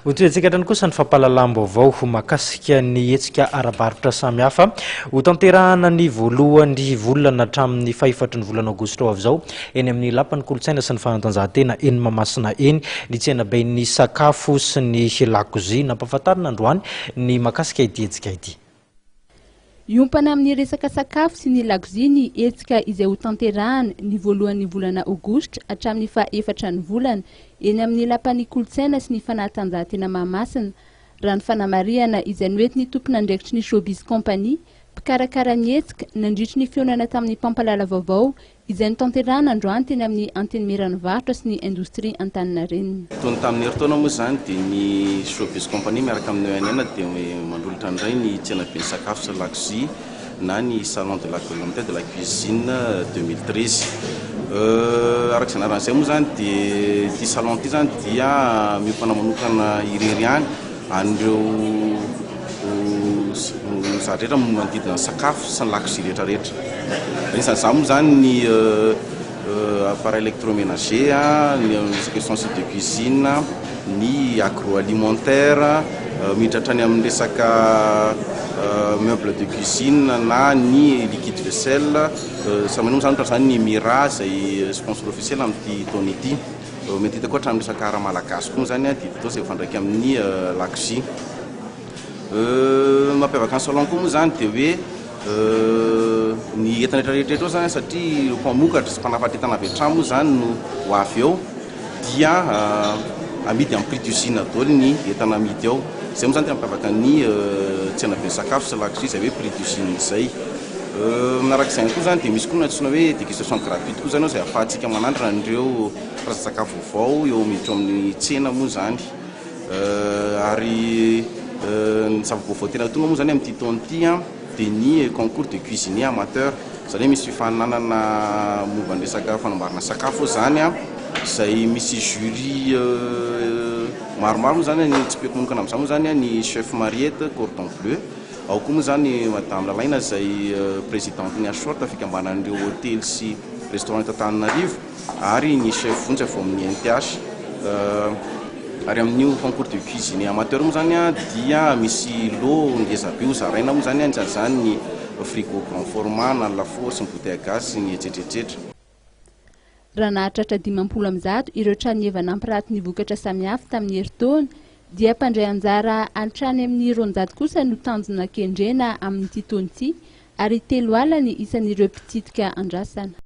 Hotohizantsika hatrany kosa ny fampahalalam-baovao mahakasika ny hetsika ara-barotra samihafa hotanterahana ny voalohan'ny volana hatramin'ny fahefatry ny volana aogositra ho avy izao eny amin'ny Lapan'ny Kolontsaina sy ny Fanatanjahantena eny Mahamasina eny ny tsenaben'ny sakafo sy ny lakozia. Nampahafantarina androany ny mahakasika ity hetsika ity. Hiompana amin'ny resaka sakafo sy ny lakozia ny hetsika izay hotanterahana ny voalohan'ny volana aogositra hatramin'ny faha-efatra ny volana eny amin'ny Lapan'ny Kolontsaina sy ny Fanatanjahantena Mahamasina, raha ny fanamarihana izay noentin'ny tompon'andraikitry ny Showbiz Company, mpikarakara ny hetsika, nandritry ny fihaonana tamin'ny mpampalala vaovao izay notanterahana androany teny amin'ny Antenimieran'ny Varotra sy ny Indostria Antaninarenina. Toy ny tamin'ny herintaona moa izany dia ny Showbiz Company miaraka amin'ny ENN dia manolotra indray ny tsenaben'ny sakafo sy lakozia na ny Salon de l'agroalimentaire de la cuisine 2013. Araka izay anarana izay moa izany dia ity salon ity izany dia miompana manokana irery ihany an'ireo zavatra rehetra manodidina ny sakafo sy ny lakozia rehetra rehetra. Anisan'izany moa izany ny appareil électroménager, ny resaka ustensiles de cuisine, ny agroalimentaire, miditra hatrany amin'ny resaka meuble de cuisine na ny liquide vaisselle. Samy manao moa izany ohatra izany ny Mira izay sponsor officiel amin'ity taona ity. Mety hita koa hatramin'ny resaka art malagasy koa moa izany dia toa izay mifandraika amin'ny lakozia. Mampiavaka ny salon koa moa izany dia hoe ny entana rehetra rehetra eo izany satria ireo mpamokatra sy mpanafatra entana avy hatrany moa izany no ho avy eo dia amidy amin'ny prix d'usine daholo ny entana amidy ao. Izay moa izany tena mampiavaka ny tsenaben'ny sakafo sy lakozia izay hoe prix d'usine izay. Manaraka izay ihany koa izany dia misy koa ny antsoina hoe dégustation gratuite koa izany ao izay ahafahantsika manandrana an'ireo karazan-tsakafo vaovao eo miditra ao amin'ny tsena moa izany. Ary ny zava-baovao tena tonga moa izany amin'ity taona ity dia ny concours de cuisinier amateur, izany hoe misy fifaninanana momba ny resaka fanamboarana sakafo izany izay misy jury maromaro moa izany, ny tsipihako manokana amin'izany moa izany ny chef Mariette cordon bleu, ao koa moa izany madame Lalaina izay présidente ny Ashort fikambanan'ireo hotely sy restaurant eto Antananarivo. Ary ny chef Vonjy avy ao amin'ny INTH. Ary amin'io concours de cuisine amateur moa izany dia misy lot ngeza be ho zaraina moa izany, anisan'izany ny frigo grand format na ny lafaoro sy ny bouteille à gaz sy ny etsetra etsetra. Raha nahatratra 150 ireo tranoheva nampiraty ny vokatra samihafa tamin'ny herintaona dia mpandray anjara hatrany amin'ny 200 kosa no tanjona kendrena amin'ity taona ity ary 30 ny isan'ireo mpitsidika andrasana.